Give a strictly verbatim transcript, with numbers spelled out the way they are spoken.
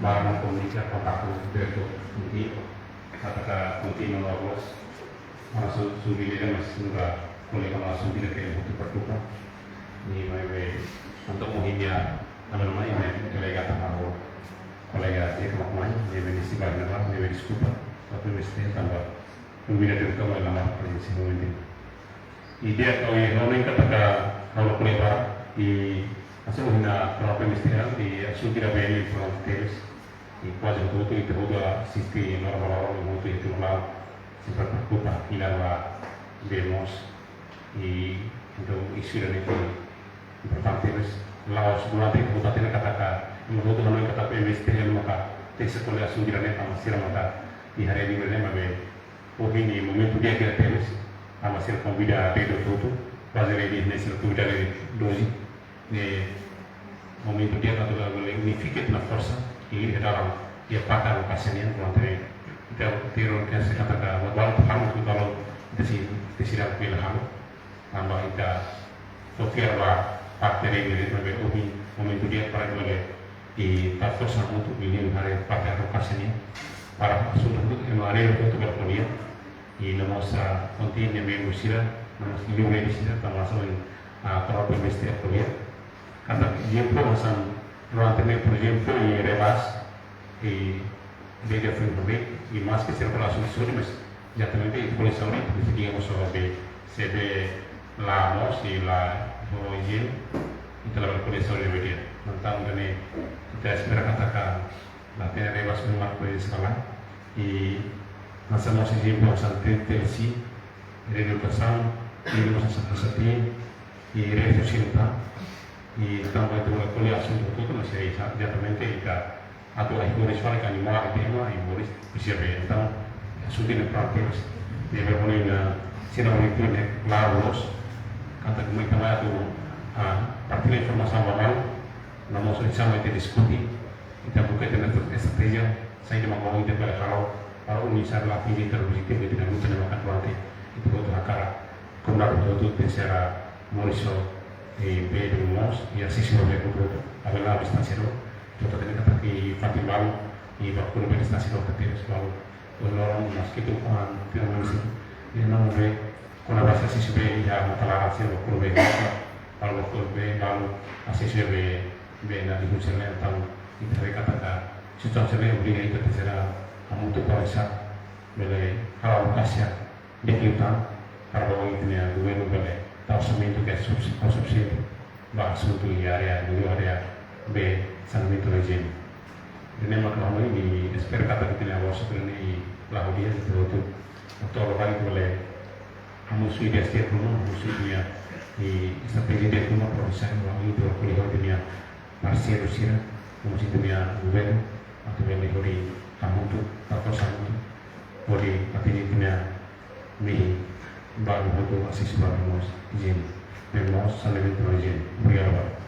Para komunika kontaktu diretu di kata-kata kontinua lolos. Mana su subi lele mas nura kole mana subi lele ke butuh pertupa. Ni mai be untuk muhimnya nama nama ini delegata mau kolega dia kama mai ni be di si bar nama ni be diskuta. Tapi mesti tambah lebih dari itu mau lama provinsi mungkin. Ideia kau yang nono yang kata-kata kalau boleh bar di asal hina kalau pemistiran di asal tidak beli program teles. I kuaze hotu-hotu ita hotu asiste normal-normal hotu ita normal sempre preokupa hina ba demos i entaun isu ida-ne'e importante mas la'ós durante ita hotu hatene katak ema hotu hanoin katak M S T L maka tenke ko'alia asuntu ida-ne'e tanba sira maka iha rede ne'e maibé ohin ne'e momentu di'ak ida tebes tanba sira konvida rede hotu-hotu kuaze rede ne'e sira konvida rede doze ne'e momentu di'ak atu bele unifika ita-nia forsa i liu iha dalan iha parte advokasia nian durante ita teror ke se kata ka buat baru tu halo tu kalau ita sei ita sei dapat bela halo tanba ita konfia ba parte rede ne'e maibé ohin momentu di'ak para ita bele ita forsa hamutuk i liu iha parte advokasia nian para asuntu hamutuk ema rede hotu-hotu bele ko'alia i no mós kontinua membru sira no mós liu rede sira tanba sira própria M S T L ko'alia. Katak ezemplu hanesan durante ne'e, por ezemplu, iha Rebas, i bege foi também, i maske sira ko'alia asuntu saúde, mas ezatamente iha ko'alia saúde, ita desidi mós sobre se be la mós, i la ho ijen, ita la ko'alia saúde be dia. Entaun, ita espera katak la tenke Rebas no marka ko'alia saúde, i hanesan mós ezemplu hanesan T T L C, rede edukasaun, i mós hanesan hanesan ti, i rede sosiál tan, i tanba ita ko'alia asuntu hotu-hotu, mas ezatamente ita atu ai moris fali ka animál tema i moris presiza be entaun asuntu ne'e para tebes ne'e be boni na sira boni tu ne'e klaru loos katak ita mai atu partilla informasaun ba malu no mós oinsá mak ita diskute ita buka ita-nia estratéjia saida mak ita bele halo para oinsá atu atinji ita-nia objetivu ita-nia luta ne'e maka durante ita hotu hakarak komunidade hotu-hotu tenke moris ho bee duni moos i asesu ho bee hotu-hotu. Apesar distánsia dook, ita hatene katak iha fatin balu i Bakurubé distánsia dook tebes balu. Loron maski ita kuandu tinan musim i namo be kona-ba asesu bee iha matan laran sira Bakurubé, balu Bakurubé balu asesu bee, bee na di hujan ne'e entaun ita haree katak situasaun ne'e obriga ita tenke hamutuk para oinsá bele halo advokasia di'ak liután para ba oin ita-nia governu bele tau orsamentu ke sufis-, sufisiente ba asuntu iha área, iha área bee, saneamentu no ijiene. Ida-ne'e mak ha'u hanoin i espera katak ita-nia workshop ida-ne'e la ho di'ak, ita hotu, hotu loron ita bele hamosu ideia di'ak ruma, hamosu ita-nia estratéjia di'ak ruma para oinsá ita bele ko'alia ho ita-nia parseiru sira, no mós ita-nia governu, atu bele hodi hamutuk, tau forsa hamutuk, hodi atinji ita-nia mehi balu hotu asesu ba bee moos, ijiene, bee moos, saneamentu no ijiene. Obrigadu barak.